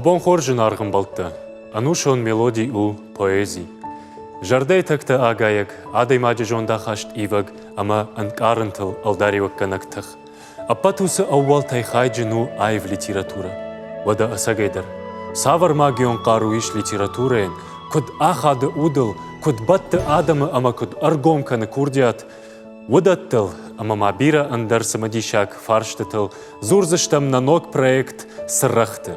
Уӕ бон хорз, зынаргъ ӕмбӕлттӕ! Ӕнусон мелоди у поэзи. Зӕрдӕйы тӕгтӕ агайӕг, адӕймаджы зондахаст ивӕг ӕмӕ ӕнкъарӕнтыл ӕлдариуӕггӕнӕг тых. Ӕппӕт уыцы ӕууӕлтӕй хайджын у аив литературӕ. Уӕдӕ ӕцӕгӕйдӕр, цавӕр магион хъару ис литературӕйӕн, куыд ахады удыл, куыд бӕтты адӕмы ӕмӕ куыд ӕргом кӕны курдиат, уыдӕттыл ӕмӕ ма бирӕ ӕндӕр цымыдисаг фарстытыл дзурдзыстӕм нӕ ног проект Цырӕгъты.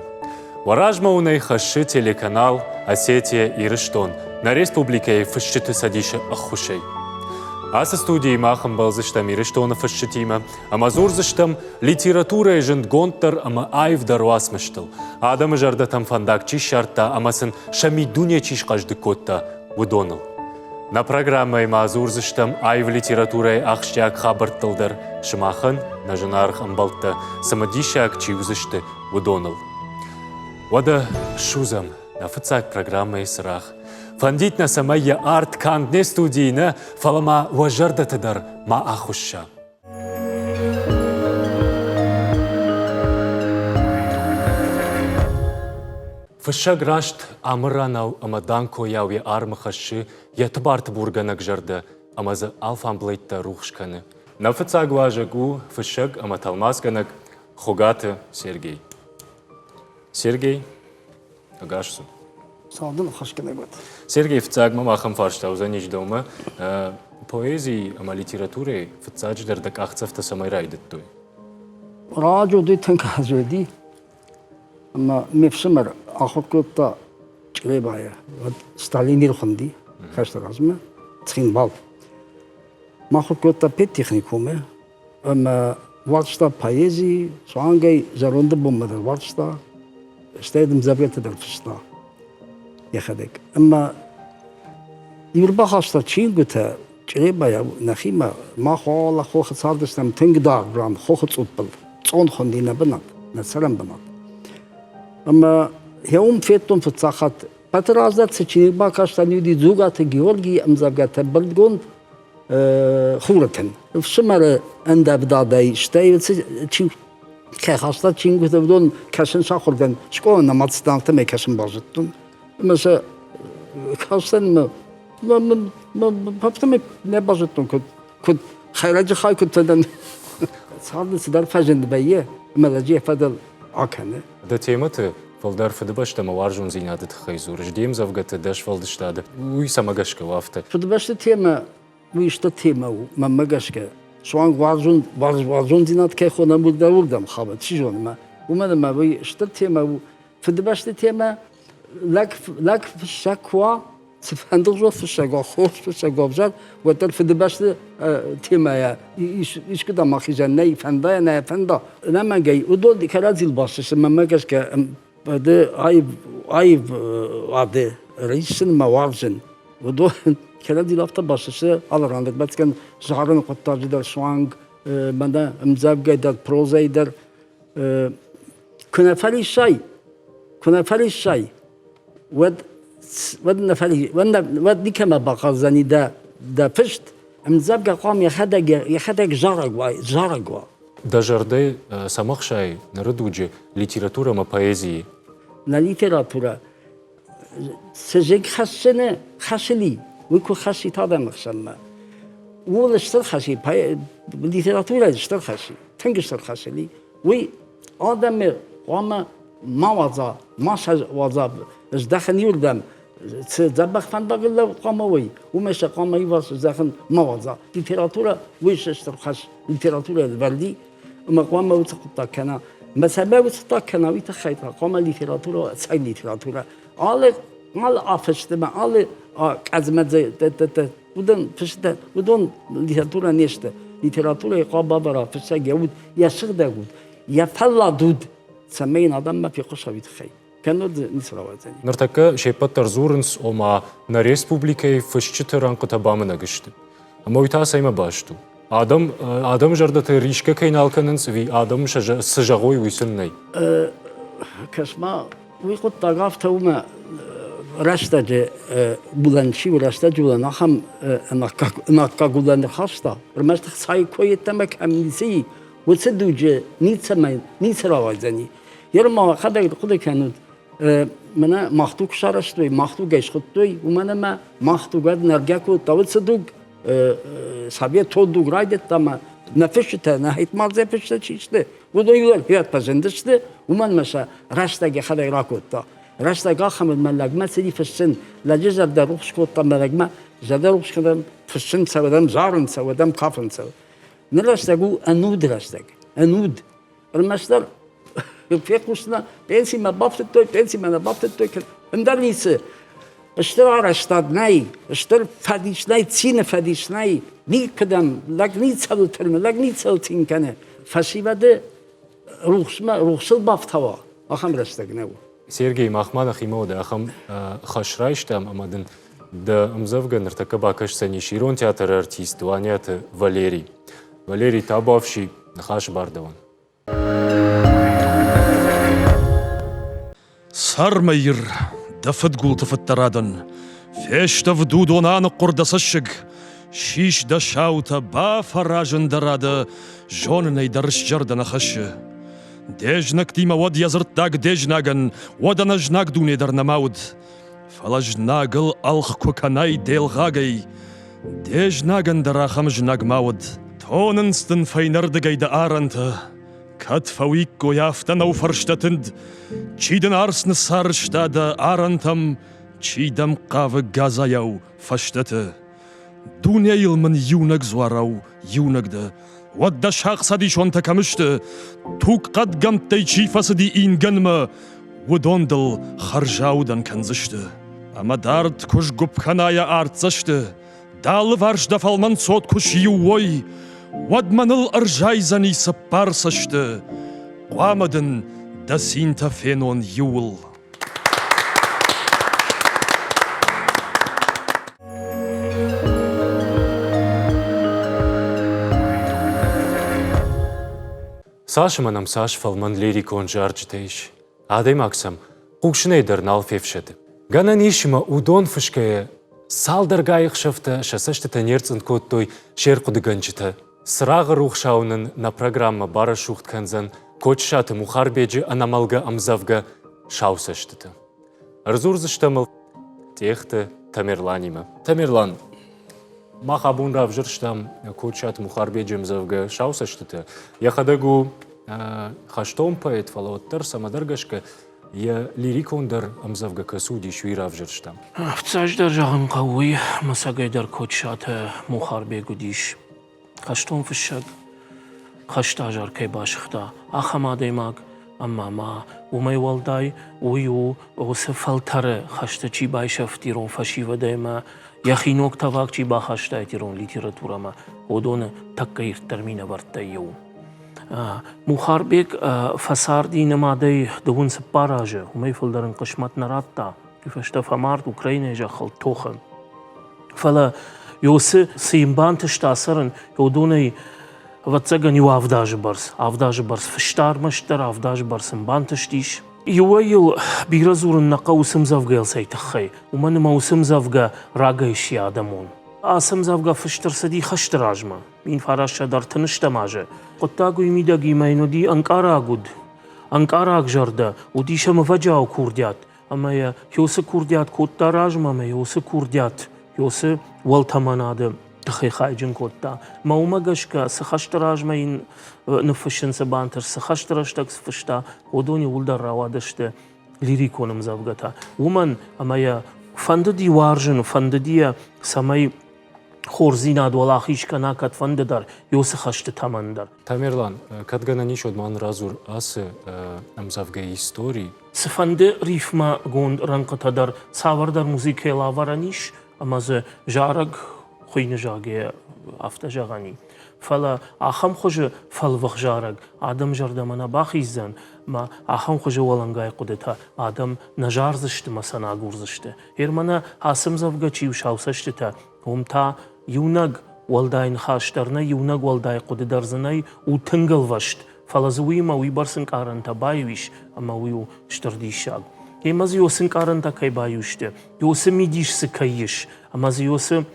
Уӕ размӕ уын ӕй хӕссы телеканал Осетия-Ирыстон нӕ республикӕйы Фысджыты цӕдисы ӕххуысӕй. Ацы студийы мах ӕмбӕлдзыстӕм Ирыстоны фысджытимӕ ӕмӕ дзурдзыстӕм литературӕйы зындгонддӕр ӕмӕ аивдӕр уацмыстыл, адӕмы зӕрдӕтӕм фӕндаг чи ссардта ӕмӕ сын сӕ миддуне чи схъӕздыг кодта, уыдоныл. Нӕ программӕйы ма дзурдзыстӕм аив литературӕйы ахсджиаг хабӕрттыл дӕр, сымахӕн, нӕ зынаргъ ӕмбӕлттӕ, цымыдисаг чи уыдзысты, уыдоныл. Уӕдӕ ссудзӕм нӕ фыццаг программӕйы цырагъ. Фӕндид нӕ, цӕмӕй йӕ арт канд не студийы нӕ, фӕлӕ ма уӕ зӕрдӕты дӕр ма ахуысса. Фыссӕг раст Амыранау ӕмӕ Данкойау йӕ армы хӕссы йӕ тыбар-тыбургӕнӕг зӕрдӕ ӕмӕ дзы алфамблӕйттӕ рухс кӕны. Нӕ фыццаг уазӕг у фыссӕг ӕмӕ тӕлмацгӕнӕг Хуыгаты Сергей. Сергей, ӕгас цу. Царды ныхасгӕнӕг уӕд. Сергей, фыццаг мӕм ахӕм фарста уыдзӕнис дӕумӕ. Поэзи ӕмӕ литературӕйы фыццаджыдӕр дӕ къахдзӕфтӕ цӕмӕй райдыдтой? Раджы уыди, тынг раджы уыди. Ӕмӕ ме фсымӕр ахуыр кодта Чъребайы, уӕд Сталинир хуынди хӕсты размӕ, Цхинвал. Махуыр кодта педтехникумы ӕмӕ уарзта поэзи, суангӕй зӕронды бонмӕ дӕр уарзта, стӕй ӕмдзӕвгӕтӕ дӕр фыста йӕхӕдӕг. Ӕмӕ иу ӕрбахаста чингуытӕ Чъребайӕ нӕхимӕ, мах уӕлӕ хохы цардыстӕм тынг дард ран, хохы цъуппыл, Цъон хуынди нӕ бынат, нӕ цӕрӕн бынат. Ӕмӕ йӕ уым федтон фыццаг хатт. Пӕты раздӕр цы чиныг бакастӕн, уыди Дзугаты Георгийы ӕмдзӕвгӕтӕ бындгонд хуры тын. Ӕфсымӕры ӕндӕвдадӕй, стӕй чи кӕй хаста чингуытӕ, уыдон кӕсын сахуыр дӕн. Скъола нӕма цыдтӕн, афтӕмӕй кӕсын базыдтон. Ӕмӕ сӕ кастӕн ӕмӕ афтӕмӕй нӕ базыдтон, куыд куыд хӕйрӕджы хай куыд фӕдӕн. Царды цыдӕр фӕзынд вӕййы, ӕмӕ лӕджы йӕ фӕдыл акӕны. Дӕ темӕты фылдӕр Фыдыбӕстӕмӕ уарзондзинады тыххӕй дзурыс, де мдзӕвгӕты, дӕ сфӕлдыстады. Уый цӕмӕ гӕсгӕ у афтӕ? Фыдыбӕсты темӕ уый стыр темӕ у, мӕнмӕ гӕсгӕ. Суанг уарзон, уарзондзинад кӕй хонӕм, уырдӕм хауы, чи зоны мӕ. Уымӕн ӕмӕ уый стыр темӕ у. Фыдыбӕсты темӕ лӕг, лӕг фыссӕг куы уа, цыфӕнды зон фыссӕг уа, хорз фыссӕг уа, ӕвзӕр, уӕддӕр Фыдыбӕсты темӕйӕ искуыдӕм ахизӕн нӕй, фӕнда нӕ фӕнда. Ӕнӕмӕнгӕй уыдон кӕрӕдзийыл баст сты, мӕнмӕ гӕсгӕ, ды аив, аив ады риссын мӕ уарзын. Уыдон кӕрӕдзийыл афтӕ баст сты, алы ран дӕр бӕцгӕн зарыны хъуыддаджы дӕр суанг мӕнӕ ӕмдзӕвгӕй дӕр, прозӕй дӕр. Куы нӕ фӕриссай, куы нӕ фӕриссай, уӕд уӕд нӕ уӕд никӕмӕ бахъаздзӕни дӕ дӕ фыст. Ӕмдзӕвгӕ хъуамӕ йӕхӕдӕг йӕхӕдӕг зарӕг уа, зарӕг уа. Дӕ зӕрдӕ цӕмӕ хсайы ныры дуджы литературӕ ӕмӕ поэзийы? Нӕ литературӕ цы зынг хӕссыны хӕсыли, уый куы хӕссит адӕмы хсӕнмӕ, ууыл стыр хӕси, литературӕйы стыр хӕси, тынг стыр хӕсыли. Уый адӕмы хъуамӕ ма уадза, ма сӕ уадза здӕхын иуырдӕм, цы дзӕбӕх фӕндагыл лӕуд хъуамӕ уой, уымӕй сӕ хъуамӕ иуварс здӕхын ма уадза. Литературӕ уый стыр хӕс, литературӕ вӕрди, ӕмӕ хъуамӕ уыцы хъуыддаг кӕна. Мӕ цӕмӕй уыцы хъуыддаг кӕна, уый тыххӕй та хъуамӕ литературӕ ӕцӕг литературӕ. Алы алы афыстымӕ, алы къӕдзмӕдзы уыдон фыстытӕ, уыдон литературӕ не сты. Литературӕйы хъуамӕ бавӕра фыссӕг йӕ уд, йӕ сыгъдӕг уд, йӕ фӕллад уд, цӕмӕй йын адӕммӕ фехъуса уый тыххӕй. Кӕннод ницы рауайдзӕни. Ныртӕккӕ се ппӕт дӕр дзурынц, ома нӕ республикӕйы фысджыты рӕнхъытӕ бамынӕг сты. Ӕмӕ уый та цӕимӕ баст у? Адӕм, адӕмы зӕрдӕты рисгӕ кӕй нал кӕнынц, ӕви адӕм цы зӕгъой, уый сын нӕй? Кӕс-ма, уый хъуыддаг афтӕ у мӕ рӕстӕджы уылӕн чи у, рӕстӕджы уылӕн ахӕм ӕнаккаг уылӕн ӕрхаста. Ӕрмӕст ӕхцайы кой йеддӕмӕ кӕм ницы и, уыцы дуджы ницӕмӕй ницы рауайдзӕни. Йе ма хӕдӕг хъуыды кӕнут, Мӕнӕ мах дуг сарӕзтой, мах дугӕй схуыдтой, уымӕн ӕмӕ мах дугӕд нӕргӕ кодта уыцы дуг, советон дуг райдыдта ӕмӕ нӕ фысджытӕ, нӕ хетмардзӕ фысджытӕ чи сты, уыдон иуӕй фиат фӕзындысты, уымӕн ӕмӕ сӕ рӕстӕг йӕхӕдӕг ракодта. Рӕстӕг ахӕм уыд, мӕ лӕгмӕ цыди фыссын, лӕджы зӕрдӕ рухс кодта мӕ лӕгмӕ, зӕрдӕ рухс кӕнӕм, фыссын цӕуӕм, зарын цӕуӕм, кафын цӕуӕм. Ныр рӕстӕг у ӕнуд рӕстӕг, ӕнуд. Ӕрмӕстдӕр фехъусына, пенсимӕ бафтыдтой, пенсимӕ нӕ бафтыдтой, ӕндӕр ницы. Стыр арӕзтад нӕй, стыр фӕдис нӕй, цины фӕдис нӕй, никуыдӕм, лӕг ницӕуыл тырны, лӕг ницӕуыл цин кӕны. Фӕсивӕды рухсмӕ, рухсыл бафтауа, ахӕм рӕстӕг нӕу. Сергей, мах ма нӕхимӕ уӕд ахӕм хӕс райстам ӕмӕ дын дӕ ӕмдзӕвгӕ ныртӕккӕ бакӕсдзӕнис ирон театры артист Уаниаты Валерий. Валерий табуафси, ныхасы бар дӕуӕн. Цӕр, мӕ Ир, дӕ фыдгулты фыддӕрадӕн, Фестӕвд уыдон аныхъхъуыр дӕ цӕссыг, Сис дӕ саутӕ, бафӕразын дӕ рады, Зонынӕй дӕ рыстзӕрдӕ нӕ хӕссы. Де знӕгтимӕ уӕд йӕ дзырддаг де знагӕн, Уӕд ӕнӕзнаг дуне дӕр нӕма уыд. Фӕлӕ знагыл ӕлгъ куы кӕнай де лгъагӕй, Де знагӕн дӕр ахӕм знаг ма уыд. Тонынц дын фӕйнӕрдыгӕй дӕ арӕнтӕ, Кӕд фӕуиккой афтӕ нӕу фӕрстӕ тынд, Чи дын арц ныссӕрста дӕ арӕнтӕм, Чи дӕм хъавы гадзайау фӕстӕты. Дунейыл мын иунӕг дзуарау иунӕг дӕ, Уӕд дӕ сахъ цӕдисонтӕ кӕм сты, Туг хъӕдгӕмттӕй чи фӕцыди ингӕнмӕ, Уыдон дыл хӕрзаудӕн кӕндзысты. Ӕмӕ дард куы сгуыпп кӕна йӕ артдзӕсты, Дӕ алыварс дӕ фӕлмӕн цот куы сиу уой, Уӕд мӕныл ӕрзайдзӕни цыппар цӕсты, Хъуамӕ дын дӕ цинтӕ фенон иуыл. Цас ӕмӕ нӕм цас фӕлмӕн лирикон зарджытӕ ис, адӕймаг сӕм хъусынӕй дӕр нал фефсӕды. Гӕнӕн ис ӕмӕ уыдон фысгӕйӕ цалдӕргай ӕхсӕвтӕ сӕ цӕстытӕ не рцъынд кодтой се рхъуыдыгӕнджытӕ. Цырагъы рухсау нын нӕ программӕ барӕсугъд кӕндзӕн Кочысаты Мухарбеджы ӕнӕмӕлгӕ ӕмдзӕвгӕ «Сау цӕстытӕ». Ӕрдзурдзыстӕм ыл Тъехты Тамерланимӕ. Тамерлан, мах абон равзӕрстам Кочысаты Мухарбеджы ӕмдзӕвгӕ «Сау цӕстытӕ». Йӕхӕдӕг у хӕстон поэт, фӕлӕ уӕддӕр цӕмӕдӕр гӕсгӕ йӕ лирикондӕр ӕмдзӕвгӕ кӕцы уыдис, уый равзӕрстам. Фыццаджыдӕр зӕгъын хъӕуы уый, ӕмӕ дӕр Кочысаты Мухарбег уыдис хӕстон фыссӕг, хӕсты азар кӕй басыгъта, ахӕм адӕймаг, ӕмӕ ма уымӕй уӕлдай уый у уыцы фӕлтӕры хӕсты чи байсӕфт ирон фӕсивӕдӕй ӕмӕ йӕхи ног тӕваг чи бахастаид ирон литературӕмӕ, уыдоны тӕккӕ ирддӕр минӕвӕрттӕй иу. Мухарбег фӕцарди нымадӕй 24 азы, уымӕй фылдӕр ын хъысмӕт нӕ радта. Уый фӕстӕ фӕмард Украинӕйы зӕххыл тохы. Фӕлӕ Иосы цы йын бантыст ацӕрын, уыдонӕй ӕвӕццӕгӕн иу авд азы бӕрц, 7 азы бӕрц фыста ӕрмӕстдӕр 7 азы бӕрц ын бантыстис. Иуӕй йыл бирӕ дзурын нӕ хъӕуы уыцы ӕмдзӕвгӕйыл цӕй тыххӕй, уымӕн ӕмӕ уыцы ӕмдзӕвгӕ рагӕй сси адӕмон. Ацы ӕмдзӕвгӕ фыст ӕрцыди хӕсты размӕ, 1930 азы. Хъуыддаг уый мидӕг имӕ йын уыди ӕнкъараг уд, ӕнкъараг зӕрдӕ, уыдис ӕм ӕвӕджиау курдиат, ӕмӕ йӕ уыцы курдиат кодта размӕ ӕмӕ йӕ уыцы курдиат, уыцы уӕлтӕмӕнады тыхӕй хайджын кодта. Мӕ уымӕ гӕсгӕ, цы хӕсты размӕ йын ныффыссын цы бантыст, цы хӕсты рӕстӕг цы фыста, уыдон иууылдӕр рауадысты лирикон ӕмдзӕвгӕтӕ. Уымӕн ӕмӕ йӕ фӕндыди уарзын, фӕндыди йӕ, цӕмӕй хорздзинад уӕлахиз кӕна кӕдфӕнды дӕр, уыцы хӕсты тӕмӕн дӕр. Тамерлан, кӕд гӕнӕн ис, уӕд ма нын радзур ацы ӕмдзӕвгӕйы истори. Цыфӕнды рифмӕгонд рӕнхъытӕ дӕр цавӕрдӕр музыкӕйыл ӕвӕрӕн ис, ӕмӕ дзы зарӕг хуыйны зӕгъгӕ, афтӕ зӕгъӕн и. Фӕлӕ ахӕм хуызы фӕлвых зарӕг адӕм зӕрдӕмӕ нӕ бахиздзӕн, ӕмӕ ахӕм хуызы уӕлӕнгай хъуыдытӕ адӕм нӕ зардзысты мӕ сӕ нӕ агурдзысты. Германы ацы ӕмдзӕвгӕ чи у сау цӕстытӕ, уым та иунӕг уӕлдай ныхас дӕр нӕй, иунӕг уӕлдай хъуыды дӕр дзы нӕй, у тынг ӕлвӕст, фӕлӕ дзы уыимӕ уыйбӕрц ӕнкъарӕнтӕ баиу ис, ӕмӕ уый у стыр диссаг. Ӕмӕ дзы уыцы ӕнкъарӕнтӕ кӕй баиу сты, уыцы мидис дзы кӕй ис, ӕмӕ дзы уыцы.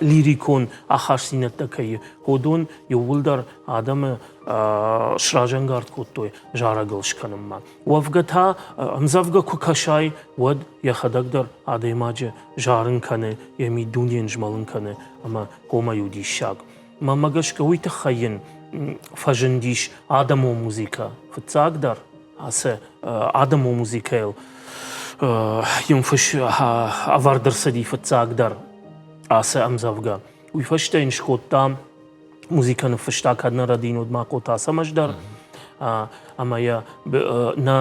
Лирикон ахастдзинӕдтӕ кӕй, уыдон иууылдӕр адӕмы сразӕнгард кодтой зарӕгыл скӕнынмӕ. Уӕвгӕ та ӕмдзӕвгӕ куы кӕсай, уӕд йӕхӕдӕг дӕр адӕймаджы зарын кӕны, йӕ миддунейӕн змӕлын кӕны ӕмӕ уымӕй у диссаг. Мӕнмӕ гӕсгӕ уый тыххӕй йын фӕзындис адӕмон музыкӕ фыццагдӕр ацы адӕмон музыкӕйыл йын фыс ӕвӕрд ӕрцыди фыццагдӕр ацы ӕмдзӕвгӕ. Уый фӕстӕ йын скодта музыкӕ ныффыста кӕд нӕ рӕдийын уыд Махъоты Ацӕмӕз дӕр ӕмӕ йӕ нӕ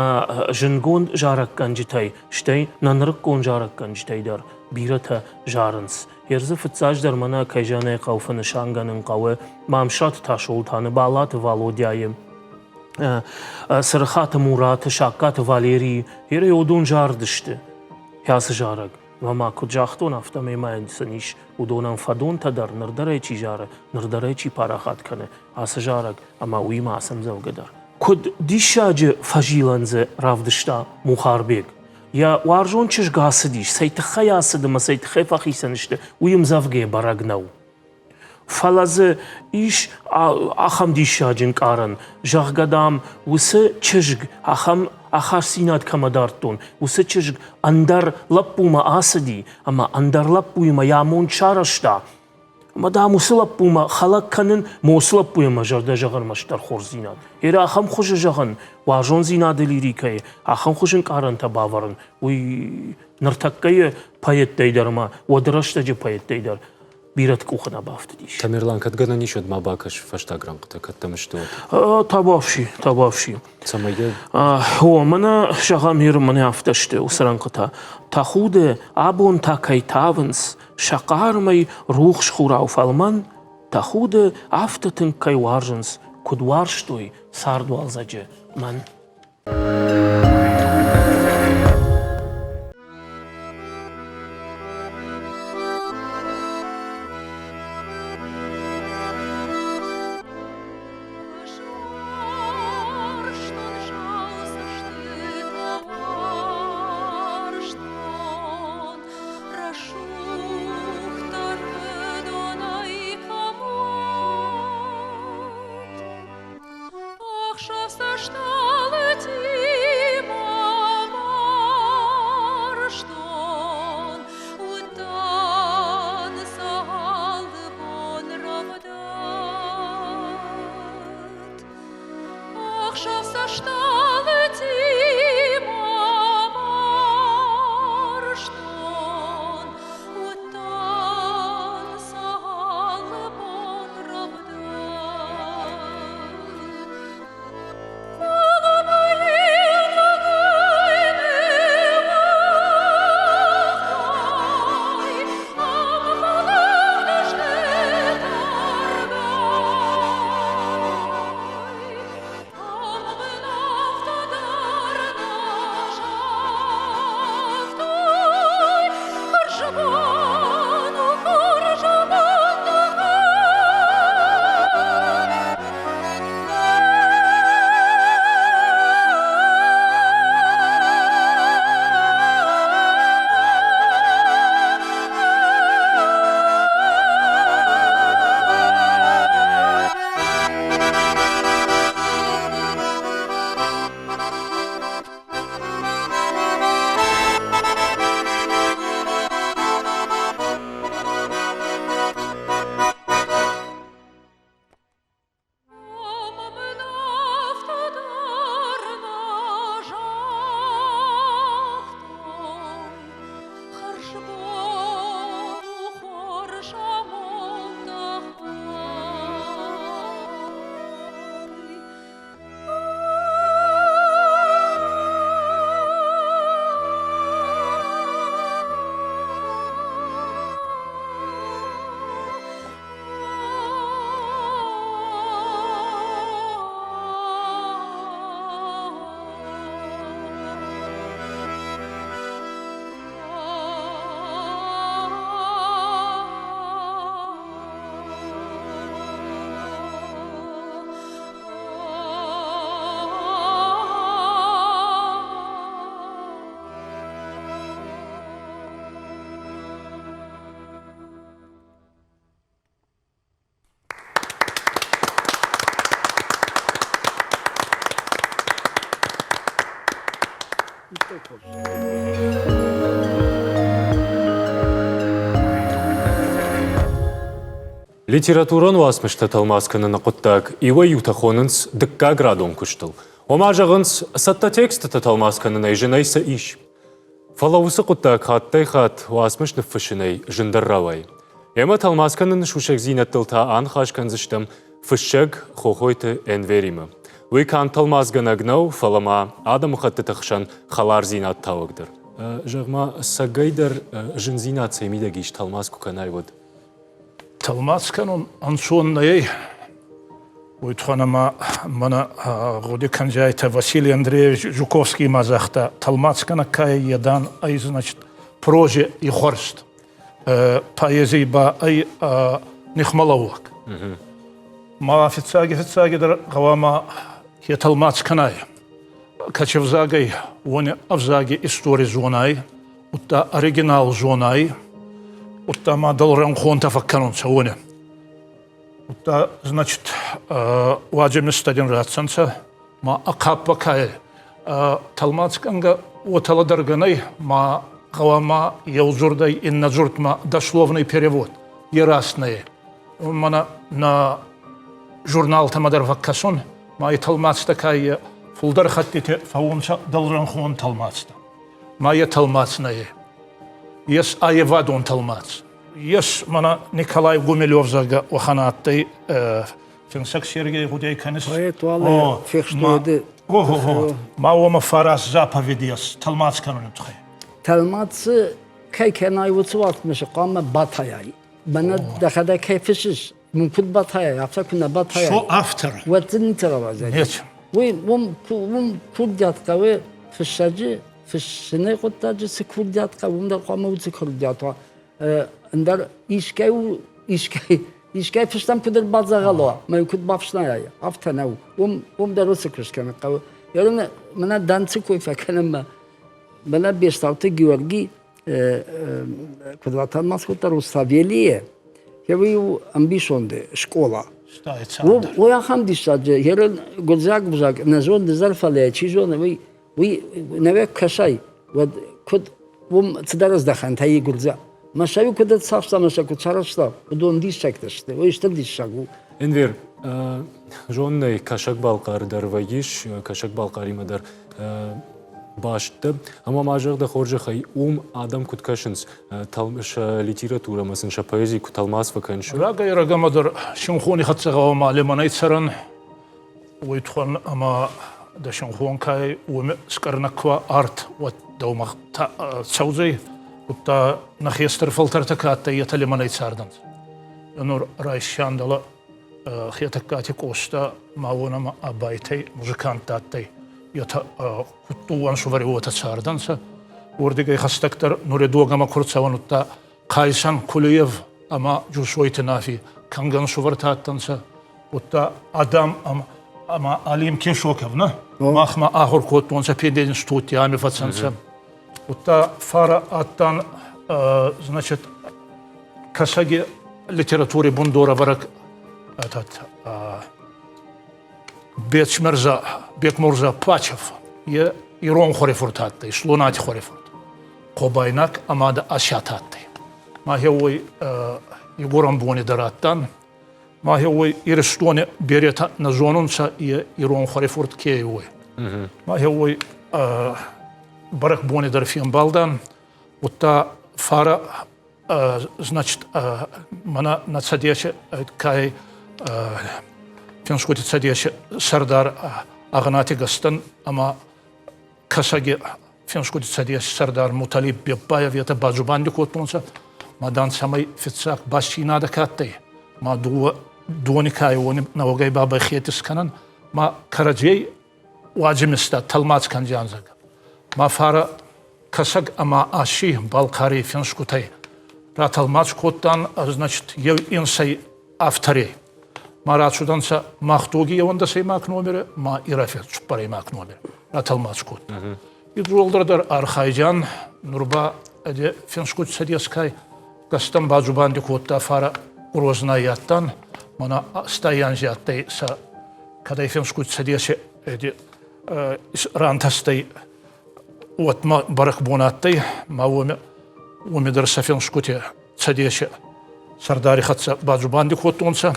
зындгонд зарӕггӕнджытӕй, стӕй нӕ нырыккон зарӕггӕнджытӕй дӕр бирӕтӕ зарынц. Ердзы фыццаджыдӕр мӕнӕ кӕй зӕгъын ӕй хъӕуы фӕнысангӕнын хъӕуы Мамсыраты Тасолтаны, Балаты Валодяйы, Цырыхаты Мураты, Саккаты Валерийы. Ерӕй уыдон зарыдысты ацы зарӕг. Ӕмӕ ма куыд загътон, афтӕмӕй ма сын ис уыдонӕн фӕдонтӕ дӕр, ныр дӕр ӕй чи зары, ныр дӕр ӕй чи парахат кӕны, ацы зарӕг ӕмӕ уыимӕ ацы ӕмдзӕвгӕ дӕр. Куыд диссаджы фӕзилӕн дзы равдыста Мухарбег. Йӕ уарзон чызг ацыдис, цӕй тыххӕй ацыд ӕмӕ цӕй тыххӕй фӕхицӕн сты, уый ӕмдзӕвгӕйӕ бӕрӕг нӕу. Фӕлӕ дзы ис ахӕм диссаджы ӕнкъарӕн, зӕгъгӕ, дам, уыцы чызг ахӕм ахастдзинад кӕмӕ дардтон, уыцы чызг ӕндӕр лӕппумӕ ацыди ӕмӕ ӕндӕр лӕппуимӕ йӕ амонд сарӕзта. Ӕмӕ, дам, уыцы лӕппумӕ хӕлӕг кӕнын, мӕ уыцы лӕппуйӕн мӕ зӕрдӕ зӕгъы ӕрмӕстдӕр хорздзинад. Ир ахӕм хуызы зӕгъын, уарзондзинады лирикӕйы ахӕм хуызы ӕнкъарӕнтӕ бавӕрын, уый ныртӕккӕйы поэттӕй дӕр ӕмӕ уӕды рӕстӕджы поэттӕй дӕр бирӕты къухы нӕ бафтыдис. Тамерлан, кӕд гӕнӕн ис, уӕд ма бакӕс фӕстаг рӕнхъытӕ, кӕд дӕм сты, уӕд. Табуафси, табуафси. Цӕмӕй йӕ... О, мӕнӕ, зӕгъӕм, Иры мӕнӕ афтӕ сты уыцы рӕнхъытӕ. Тӕхуды, абон та кӕй тавынц, сӕ хъармӕй рухс хурау фӕлмӕн, тӕхуды, афтӕ тынг кӕй уарзынц, куыд уарзтой цардуалдзӕджы мӕн. Ӕхсӕв цӕстӕлы. Литературон уацмыстӕ тӕлмац кӕныны хъуыддаг иуӕй-иутӕ хонынц дыккаградон куыстыл. Ома зӕгъынц, цӕттӕ текстытӕ тӕлмац кӕнынӕй зынӕй цы ис. Фӕлӕ уыцы хъуыддаг хаттӕй-хатт уацмыс ныффыссынӕй зындӕр рауайы. Ӕмӕ тӕлмац кӕныны сусӕгдзинӕдтыл та аныхас кӕндзыстӕм фыссӕг Хохойты Энверимӕ. Уый канд тӕлмацгӕнӕг нӕу, фӕлӕ ма адӕмыхӕттыты хсӕн хӕлардзинад тауӕг дӕр. Зӕгъ-ма, цӕгӕйдӕр зындзинад цӕй мидӕг ис тӕлмац куы кӕнай, уӕд? Тӕлмац кӕнун ӕнцон нӕй. Уой туххӕн ӕма мӕнӕ гъуди кӕндзиайтӕ Василий Андреевич Жуковский ма загъта, тӕлмацгӕнӕг ка ӕй, е, дан, ӕй, значит, прозе ихуӕрст, поэзий ба ӕй нихмӕлӕууӕг. Ма фиццаги-фиццагидӕр гъӕуама хе тӕлмац кӕнай, кӕци ӕвзагӕй, уони ӕвзаги истори зонай, удта оригинал зонай, удта ма дӕлрӕнхъонтӕ фӕккӕнунцӕ уони. Удта, значит, уаджемистӕ дин ратдзӕнцӕ, ма ахъаппа кай тӕлмац кӕнгӕ уотӕ лӕдӕргӕ нӕй, ма гъӕуама еу дзурдӕй иннӕ дзурдмӕ дословный перевод е раст нӕй. Мӕнӕ нӕ журналтӕмӕ дӕр фӕккӕсун, ма и тӕлмацтӕ кай фулдӕр хӕттити фӕуунцӕ дӕлрӕнхъон тӕлмацтӕ. Ма е тӕлмац нӕй. Ес аййевадон тӕлмац. Ес мӕнӕ Николай Гумилев, зӕгъгӕ, уӕхӕн адтӕй финсӕг Сергей гъудей кӕнис. Поэт уале фехстуйди. Ма уомӕ фарас заповеди ес тӕлмац кӕнуни туххӕй. Тӕлмац кӕй кӕнай, уыцы уацмысы хъуамӕ батайай. Мӕнӕ дӕхӕдӕг кӕй фыссыс, уым куыд батайай, афтӕ куы нӕ батайай. Со автор. Уӕд дзы ницы рауадзӕни. Нет. Уый уым, уым курдиат хъӕуы фыссӕджы, фыссыны хъуыддаджы цы курдиат хъӕуы, уым дӕр хъуамӕ уыцы курдиат уа. Ӕндӕр искӕй искӕй искӕй фыстӕм куыд ӕрбадзӕгъӕл уа, мӕ куыд бафснайай, афтӕ нӕу. Уым, уым дӕр уыцы куыст кӕнын хъӕуы. Ерын мӕнӕ дӕнцы кой фӕкӕнӕм мӕнӕ Бестауты Георгий куыд ратӕлмац кодта Руставелийы, уый у ӕмбисонды скъола. Уый ахӕм диссаджы, ерын гуырдзиаг ӕвзаг нӕ зоны дӕр, фӕлӕ чи зоны, уый уый нӕуӕг кӕсай, уӕд куыд уым цыдӕр ӕздӕхӕнтӕ и гуырдзиаг. Мӕ сӕ куыд ӕрцахста, мӕ сӕ куыд сарӕзта, уыдон диссӕгтӕ сты, уый стыр диссаг у. Энвер, зонын ӕй, Кӕсӕг-Балхъары дӕр вӕййыс, Кӕсӕг-Балхъаримӕ дӕр баст дӕ. Ӕмӕ ма зӕгъ дӕ хорзӕхӕй, уым адӕм куыд кӕсынц, сӕ литературӕмӕ сын сӕ поэзи куы тӕлмац фӕкӕныс? Рагӕй-рагӕмӕ дӕр синхони хӕццӕ гъӕуама лимӕнӕй цӕрӕн, уой туххӕн ӕма дӕ синхон кай уоми скъӕрнӕг ку арт, уӕд дӕумӕ цӕудзӕй, удта нӕ хестӕр фӕлтӕртӕ ка адтӕй, етӕ лимӕнӕй цардӕнцӕ. Нур райсиан дӕлӕ Хетӕгкати Къоста ма уонӕмӕ Абайтӕй музыкант адтӕй. Етӕ куд дууӕ ӕнсувӕри уотӕ цардӕнцӕ. Уордигӕй хӕстӕгдӕр нури догӕмӕ ку рцӕуӕн, удта Кайсан Кулиев ӕма Джусойти Нафи кӕнгӕ ӕнсувӕртӕ адтӕнцӕ. Удта Адам ӕма Алим Кешоков, нӕ? Махмӕ ахур кодтонцӕ пединститути, ами фӕцӕнцӕ. Удта фара адтан, значит, Кӕсӕги литератури бундорӕвӕрӕг этот, Бечмырза, Бекмурза Пачев, е ирон хуӕрифурт адтӕй, Слонати хуӕрифурт. Хъобайнаг ӕма Асиат адтӕй. Ма уой игурӕн бони дӕр адтан. Ма уой Иристони беретӕ нӕ зонунцӕ, е ирон хуӕрифурт ке ӕй, уой. Ма уой бӕрӕгбони дӕр фембалдан. Удта фарӕ значит, мӕнӕ нӕ Цӕдесы кӕй Финсгути Цӕдеси сӕрдар Агънати Гӕстӕн ӕма Кӕсӕги Финсгути Цӕдеси сӕрдар Муталиб Беппаев етӕ бадзубанди кодтонцӕ, ма дан цӕмӕй фиццаг бастдзийнадӕ ка адтӕй, ма дууӕ дони кай уони нӕуӕгӕй бабӕй хетис кӕнӕн, ма кӕрӕдзей уадзимистӕ тӕлмац кӕндзиан, зӕгъгӕ. Ма фарӕ Кӕсӕг ӕма Асси Балхъари финсгутӕй ратӕлмац кодтан, значит, еу инсӕй авторей. Ма рацудӕнцӕ Мах доги еуӕндӕсӕймаг номери, ма Ирӕфи цуппӕрӕймаг номери ратӕлмац кодтан. Идзуолдӕр дӕр архайдиан, нур ба финсгути цӕдескай гӕстӕн бадзубанди кодта фарӕ Грознай адтан, мӕнӕ стай анзи адтӕй сӕ кӕдӕй финсгути цӕдеси рантӕстӕй. Уӕдмӕ бӕрӕгбон адтӕй, ма уоми, уоми дӕр сӕ фенсгути Цӕдеси сӕрдари хӕццӕ бадзубанди кодтонцӕ,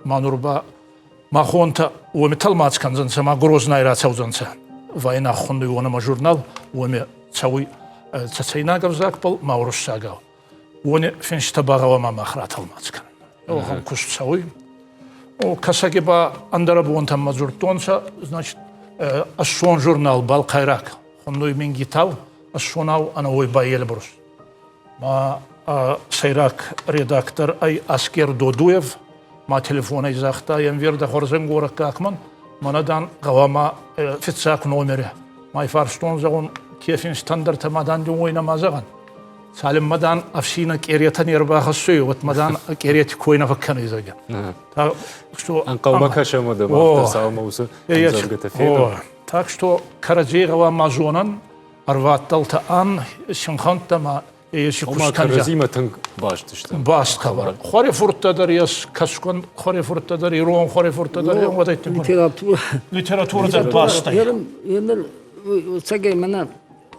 ма нур ба махонтӕ уоми тӕлмац кӕндзӕнцӕ ма Грознай рацӕудзӕнцӕ. Война хуннуй уонӕмӕ журнал, уоми цӕуй цӕцӕйнаг ӕвзагбӕл ма уруссагау. Уони финстӕ ба гъӕуама мах ратӕлмац кӕнӕн. Уӕхӕн куст цӕуй. О, Кӕсӕги ба ӕндӕр бонтӕмӕ дзурдтонцӕ, значит, ӕссон журнал «Балхъайраг» хуннуй Мингитау, ӕссонау ӕнӕуой ба Эльбрус. Ма сӕйраг редактор ӕй Аскер Додуев, ма телефонӕй загъта, Енвер дӕ хуӕрзӕнгорӕггаг мӕн, мӕнӕ дан гъӕуама фиццаг номери. Ма фарстон зӕгъун, ке финстӕндӕртӕ ма дан уой нӕма зӕгъӕн. Цалинмӕ дан ӕфсийнӕ къеретӕ не рбахӕссуй, уӕдмӕ дан къерети кой нӕ фӕккӕнуй, зӕгъгӕ. Так что Ӕнхъӕлмӕ кӕсӕм уӕдӕ мах цалынмӕ уыцы ӕмдзӕвгӕтӕ фенӕм. Так что кӕрӕдзей гъӕуама зонӕн, ӕрвадтӕлтӕ ан, синхӕнттӕ ма еци куст кӕрӕдзимӕ тынг баст сты. Баст хабар. Хуӕрифурттӕ дӕр ес, кӕсгон хуӕрифурттӕ дӕр, ирон хуӕрифурттӕ дӕр, Литература. Литература дӕр баст ӕй. Еныр цӕгӕй мӕнӕ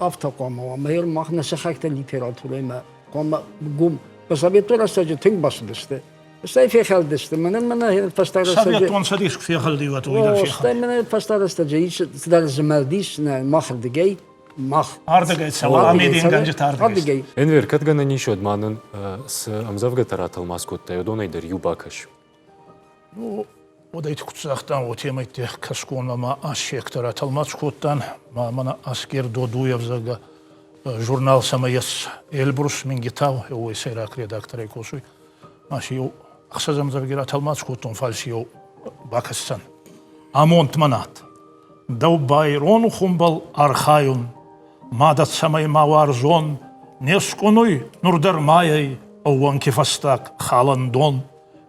афтӕ хъуамӕ уа, мӕ мах нӕ сыхӕгтӕ литературӕимӕ хъуамӕ гом Советон рӕстӕджы тынг бацыдысты. Стӕй фехӕлдысты. Мӕнӕн мӕнӕ фӕстаг рӕстӕджы... Советон Цӕдис куы фехӕлди, уӕд уый дӕр фехӕлди. Стӕй мӕнӕ фӕстаг рӕстӕджы ис цыдӕр змӕлд ис нӕ махырдыгӕй. Мах. Ардыгӕй цӕуы, амедингӕнджытӕ ардыгӕй. Энвер, кӕд гӕнӕн ис, уӕд ма нын цы ӕмдзӕвгӕтӕ ратӕлмац кодтай, уыдонӕй дӕр иу бакӕс. Ну, уӕдӕй куд загътан, уотемӕй кӕсгон ӕма ассектӕ ратӕлмац кодтан. Ма мӕнӕ Аскер Додуев, зӕгъгӕ, журнал цӕмӕ ес Эльбрус Мингитау, уой сӕйраг редакторӕй косуй. Ма си еу ӕхсӕз ӕмдзӕвги ратӕлмац кодтон, фал си еу бакӕсдзӕн. Амонд мӕнат. Дӕу байрон хумбӕл архайун, мадӕ цӕмӕй ма уарзон, не скъунуй нур дӕр майӕй ӕууӕнки фӕстаг халӕндон.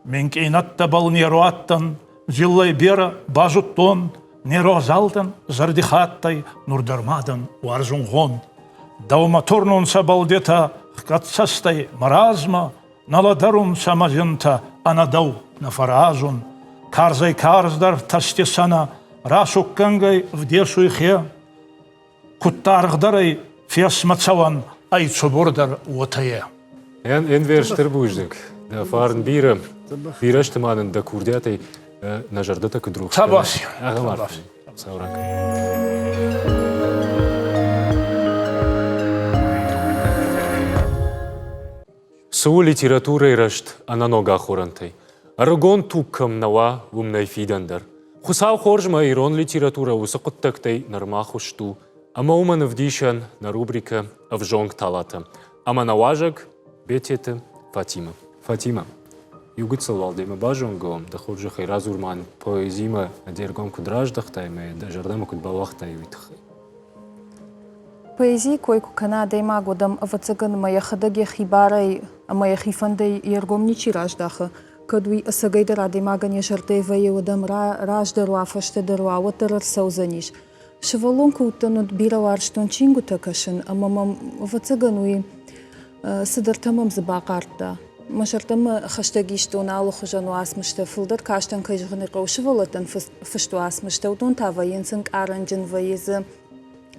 Минкъий нӕдтӕбӕл не руадтӕн, дзиллӕй берӕ базудтон, не розалдӕн зӕрдихаттӕй нур дӕр ма дӕн уарзунгъон. Дӕумӕ турнунцӕ балдетӕ хгӕдцӕстӕй мӕ размӕ, нӕ лӕдӕрунцӕ мӕ зинтӕ ӕнӕ дӕу нӕ фӕразун. Карзӕй-карздӕр тӕстесӕнӕ расуггӕнгӕй вдесуй хе. Куд даргъдӕр ӕй фесмӕ цӕуӕн ӕй цубурдӕр уотӕ е. Энвер стыр бузныг. Дӕ фарн бирӕ. Бирӕ сты ма нын дӕ курдиатӕй нӕ зӕрдӕтӕ куыд рухс кӕны. Ахӕм арфӕ. Саурак. Цы у литературӕйы рӕзт ӕнӕног ахорӕнтӕй? Ӕрыгон туг кӕм нӕ уа, уым нӕй фидӕн дӕр. Хуыцау хорз мӕ ирон литературӕ уыцы хъуыддӕгтӕй нырма хуыст у. Ӕмӕ уымӕн ӕвдисӕн нӕ рубрикӕ «Ӕвзонг талатӕ». Ӕмӕ нӕ уазӕг Бететы Фатимӕ. Фатимӕ, иу гыццыл уал демӕ базонгӕ уӕм, дӕ хорзӕхӕй радзур ма поэзимӕ де ргом куыд раздӕхтай ӕмӕ дӕ зӕрдӕмӕ куыд бауагътай, уый тыххӕй. Поэзийы кой куы кӕна адӕймаг, уӕд ӕм, ӕвӕццӕгӕн, ӕмӕ йӕхӕдӕг йӕхи барӕй ӕмӕ йӕхи фӕндӕй йе ргом ничи раздахы. Кӕд уый ӕцӕгӕйдӕр адӕймагӕн йӕ зӕрдӕйы вӕййы, уӕд ӕм раздӕр уа, фӕстӕдӕр уа, уӕддӕр ӕрцӕудзӕнис. Сывӕллон куы уыдтӕн, уӕд бирӕ уарзтон чингуытӕ кӕсын, ӕмӕ мӕм, ӕвӕццӕгӕн, уый цыдӕртӕ мӕм дзы бахъардта. Мӕ зӕрдӕмӕ хӕстӕг истон алыхуызӕн уацмыстӕ, фылдӕр кастӕн, кӕй зӕгъын ӕй хъӕуы, сывӕллӕттӕн фыст уацмыстӕ, уыдон та вӕййынц ӕнкъарӕнджын, вӕййы дзы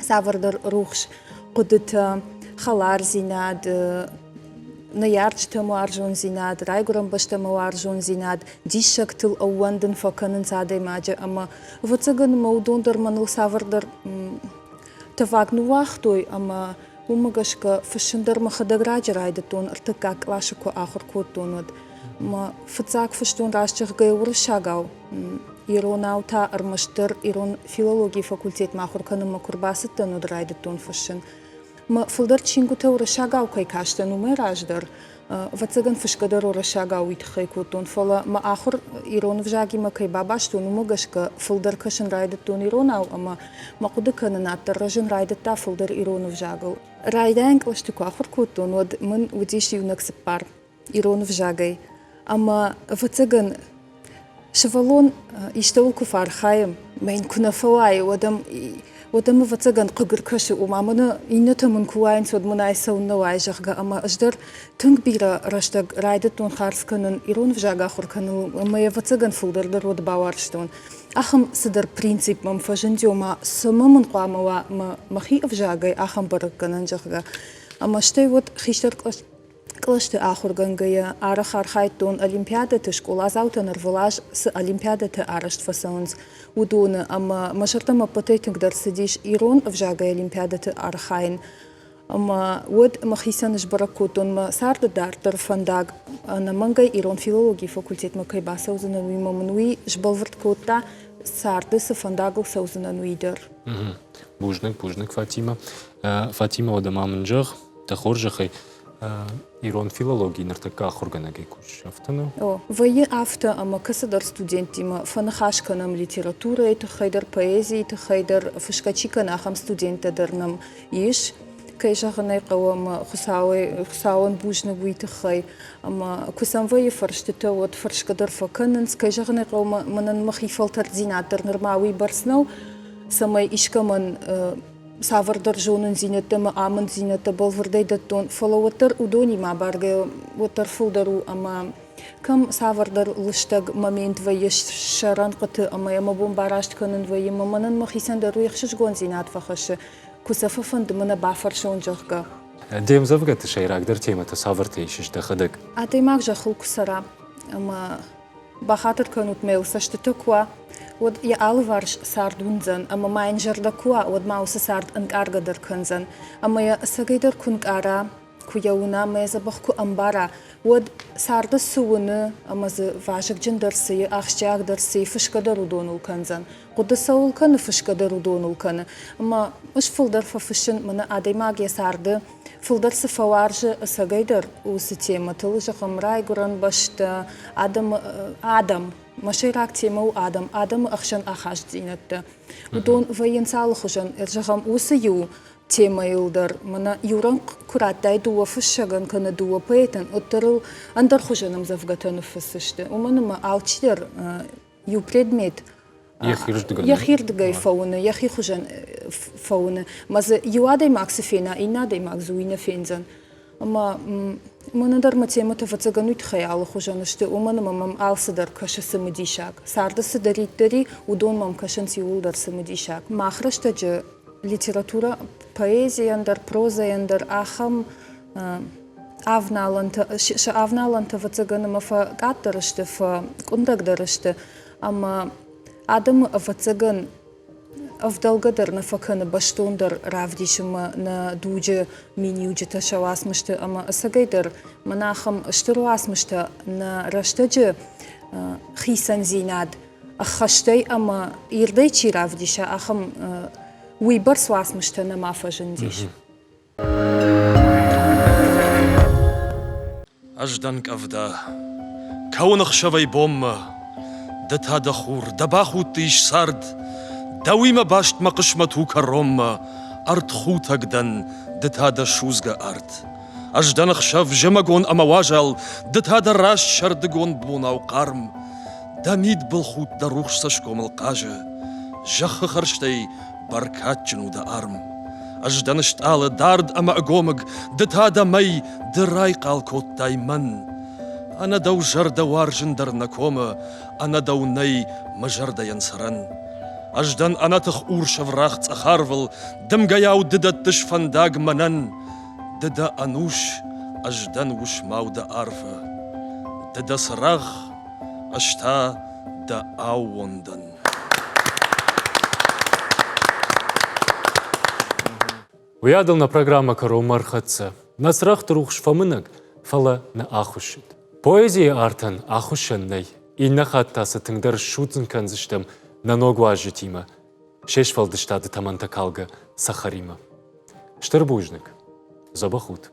цавӕрдӕр рухс хъуыдытӕ, хӕлардзинад, ныййарджытӕм уарзондзинад, райгуырӕн бӕстӕмӕ уарзондзинад, диссӕгтыл ӕууӕндын фӕкӕнынц адӕймаджы ӕмӕ, ӕвӕццӕгӕн, мӕ уыдон дӕр мӕныл цавӕрдӕр тӕваг ныууагътой ӕмӕ уымӕ гӕсгӕ фыссын дӕр мӕхӕдӕг раджы райдыдтон, ӕртыккаг къласы куы ахуыр кодтон, уӕд. Мӕ фыццаг фыстон раст зӕгъгӕйӕ уырыссагау, иронау та ӕрмӕстдӕр ирон филологийы факультетмӕ ахуыр кӕнынмӕ куы рбацыдтӕн, уӕд райдыдтон фыссын. Мӕ фылдӕр чингуытӕ уырыссагау кӕй кастӕн, уымӕй раздӕр, ӕвӕццӕгӕн, фысгӕ дӕр уырыссагау уый тыххӕй кодтон, фӕлӕ мӕ ахуыр ирон ӕвзагимӕ кӕй бабастон, уымӕ гӕсгӕ фылдӕр кӕсын райдыдтон иронау ӕмӕ мӕ хъуыдыкӕнынад дӕр рӕзын райдыдта фылдӕр ирон ӕвзагыл. Райдайӕн кълӕсты куы ахуыр кодтон, уӕд мын уыдис иунӕг цыппар ирон ӕвзагӕй. Ӕмӕ, ӕвӕццӕгӕн, Сывӕллон истӕуыл куы фӕархайы, мӕ йын куы нӕ фӕуайы, уӕд ӕм уӕд ӕм ӕвӕццӕгӕн хъыг ӕркӕсы, ома мӕнӕ иннӕтӕ мын куы уайынц, уӕд мын ай цӕуыннӕ уайы, зӕгъгӕ, ӕмӕ ӕз дӕр тынг бирӕ рӕстӕг райдыдтон хардз кӕнын ирон ӕвзаг ахуыр кӕныныл ӕмӕ йӕ ӕвӕццӕгӕн фылдӕр дӕр уӕд бауарзтон. Ахӕм цыдӕр принцип мӕм фӕзынди, ома цӕмӕ мын хъуамӕ уа мӕхи ӕвзагӕй ахӕм бӕрӕггӕнӕн, зӕгъгӕ. Ӕмӕ стӕй уӕд хистӕр кълӕсты ахуыргӕнгӕйӕ арӕх архайдтон олимпиадӕты, скъоладзаутӕн ӕрвылаз цы олимпиадӕтӕ арӕзт фӕцӕуынц, уыдоны ӕмӕ мӕ зӕрдӕмӕ ӕппӕтӕй тынгдӕр цыдис ирон ӕвзагӕй олимпиадӕты архайын. Ӕмӕ уӕд мӕхицӕн сбӕрӕг кодтон мӕ царды дарддӕр фӕндаг, ӕнӕмӕнгӕй ирон филологийы факультетмӕ кӕй бацӕудзынӕн, уый ӕмӕ мын уый сбӕлвырд кодта, царды цы фӕндагыл цӕудзынӕн, уый дӕр. Бузныг, бузныг, Фатимӕ. Фатимӕ, уӕдӕ ма мын зӕгъ, дӕ хорзӕхӕй, ирон филологи ныртӕккӕ ахуыргӕнӕгӕй кусыс, афтӕ нӕу? О, вӕййы афтӕ, ӕмӕ кӕцыдӕр студенттимӕ фӕныхас кӕнӕм литературӕйы тыххӕй дӕр, поэзийы тыххӕй дӕр, фысгӕ чи кӕны, ахӕм студенттӕ дӕр нӕм ис. Кӕй зӕгъын ӕй хъӕуы, ӕмӕ Хуыцауӕй, Хуыцауӕн бузныг уый тыххӕй. Ӕмӕ куы сӕм вӕййы фӕрстытӕ, уӕд фӕрсгӕ дӕр фӕкӕнынц. Кӕй зӕгъын ӕй хъӕуы, мӕнӕн мӕхи фӕлтӕрддзинад дӕр нырма уый бӕрц нӕу, цӕмӕй искӕмӕн цавӕрдӕр зонындзинӕдтӕ ӕмӕ амынддзинӕдтӕ бӕлвырдӕй дӕттон, фӕлӕ уӕддӕр уыдонимӕ абаргӕ уӕддӕр фылдӕр у ӕмӕ кӕм цавӕрдӕр лыстӕг момент вӕййы сӕ рӕнхъыты ӕмӕ йӕ мӕ бон бараст кӕнын вӕййы ӕмӕ мӕнӕн мӕхицӕн дӕр уый ӕхсызгондзинад фӕхӕссы, куы сӕ фӕфӕнды мӕнӕ бафӕрсон, зӕгъгӕ. Де мдзӕвгӕты сӕйрагдӕр темӕтӕ цавӕртӕ исыс дӕхӕдӕг? Адӕймаг зӕххыл куы цӕра ӕмӕ бахатыр кӕнут мӕ йыл цӕстытӕ куы уа, уӕд йӕ алыварс цард уындзӕн, ӕмӕ ма йын зӕрдӕ куы уа, уӕд ма уыцы цард ӕнкъаргӕ дӕр кӕндзӕн. Ӕмӕ йӕ ӕцӕгӕйдӕр куы нкъара, куы йӕ уына ӕмӕ йӕ дзӕбӕх куы ӕмбара, уӕд царды цы уыны ӕмӕ дзы вазыгджындӕр цы и, ахсджиагдӕр цы и, фысгӕ дӕр уыдоныл кӕндзӕн. Хъуыды цӕуыл кӕны, фысгӕ дӕр уыдоныл кӕны. Ӕмӕ ӕз фылдӕр фӕфыссын, мӕнӕ адӕймаг йӕ царды фылдӕр цы фӕуарзы, ӕцӕгӕйдӕр уыцы темӕтыл, зӕгъӕм, райгуырӕн бӕстӕ, адӕмы, адӕм. Мӕ сӕйраг темӕ у адӕм, адӕмы ӕхсӕн ахастдзинӕдтӕ. Уыдон вӕййынц алыхуызӕн. Зӕгъӕм, уыцы иу темӕйыл дӕр мӕнӕ иу рӕнхъ куы радтай дыууӕ фыссӕгӕн кӕнӕ дыууӕ поэтӕн, уӕддӕр ыл ӕндӕрхуызӕн ӕмдзӕвгӕтӕ ныффыссысты. Уымӕн ӕмӕ алчидӕр иу предмет йӕхирдыгӕй фӕуыны, йӕхи хуызӕн фӕуыны. Мӕ дзы иу адӕймаг цы фена, иннӕ адӕймаг дзы уый нӕ фендзӕн. Ӕмӕ мӕнӕн дӕр мӕ темӕтӕ ӕвӕццӕгӕн уый тыххӕй алыхуызӕн сты, уымӕн ӕмӕ мӕм алцыдӕр кӕсы цымыдисаг. Царды цыдӕриддӕр и, уыдон мӕм кӕсынц иууылдӕр цымыдисаг. Мах рӕстӕджы литературӕ поэзийӕн дӕр, прозӕйӕн дӕр ахӕм авналӕнтӕ, сӕ авналӕнтӕ ӕвӕццӕгӕн ӕмӕ фӕкъаддӕр сты, фӕкъуындӕгдӕр сты ӕмӕ адӕмы ӕвӕццӕгӕн ӕвдӕлгӕ дӕр нӕ фӕкӕны бӕстондӕр равдисынмӕ нӕ дуджы миниуджытӕ сӕ уацмысты ӕмӕ ӕцӕгӕйдӕр мӕнӕ ахӕм стыр уацмыстӕ нӕ рӕстӕджы хицӕндзинад ӕххӕстӕй ӕмӕ ирдӕй чи равдиса, ахӕм уыйбӕрц уацмыстӕ нӕма фӕзындис. Ӕз дӕн къӕвда. Кӕуын ӕхсӕвӕй бонмӕ. Ды та дӕ хур, дӕ бахудты ис цард. Дӕуимӕ баст мӕ хъысмӕт у кӕронмӕ. Ӕртхутӕг дӕн, ды та дӕ судзгӕ арт. Ӕз дӕн ӕхсӕв зымӕгон ӕмӕ уазал, ды та дӕ раст сӕрдыгон бонау хъарм. Дӕ мидбылхудт дӕ рухс цӕсгомыл хъазы. Зӕххы хӕрзтӕй бӕркадджын у дӕ арм. Ӕз дӕн стъалы дард ӕмӕ ӕгомыг, ды та дӕ мӕй, ды райхъал кодтай мӕн. Ӕнӕ дӕу зӕрдӕ уарзын дӕр нӕ комы, ӕнӕ дӕу нӕй мӕ зӕрдӕйӕн цӕрӕн. Ӕз дӕн ӕнӕтых урс ӕврагъ цъӕх арвыл, дымгӕйау ды дӕттыс фӕндаг мӕнӕн. Ды дӕ ӕнус, ӕз дӕн уысмау дӕ арфы. Ды дӕ цырагъ, ӕз та дӕ аууон дӕн. Уыйадыл нӕ программӕ кӕронмӕ ӕрхӕццӕ. Нӕ цырӕгъты рухс фӕмынӕг, фӕлӕ нӕ ахуыссыд. Поэзийы артӕн ахуыссӕн нӕй. Иннӕ хатт та сӕ тынгдӕр ссудзын кӕндзыстӕм нӕ ног уазджытимӕ, се сфӕлдыстады тӕмӕнтӕ калгӕ цӕхӕримӕ. Стыр бузныг. Дзӕбӕх ут.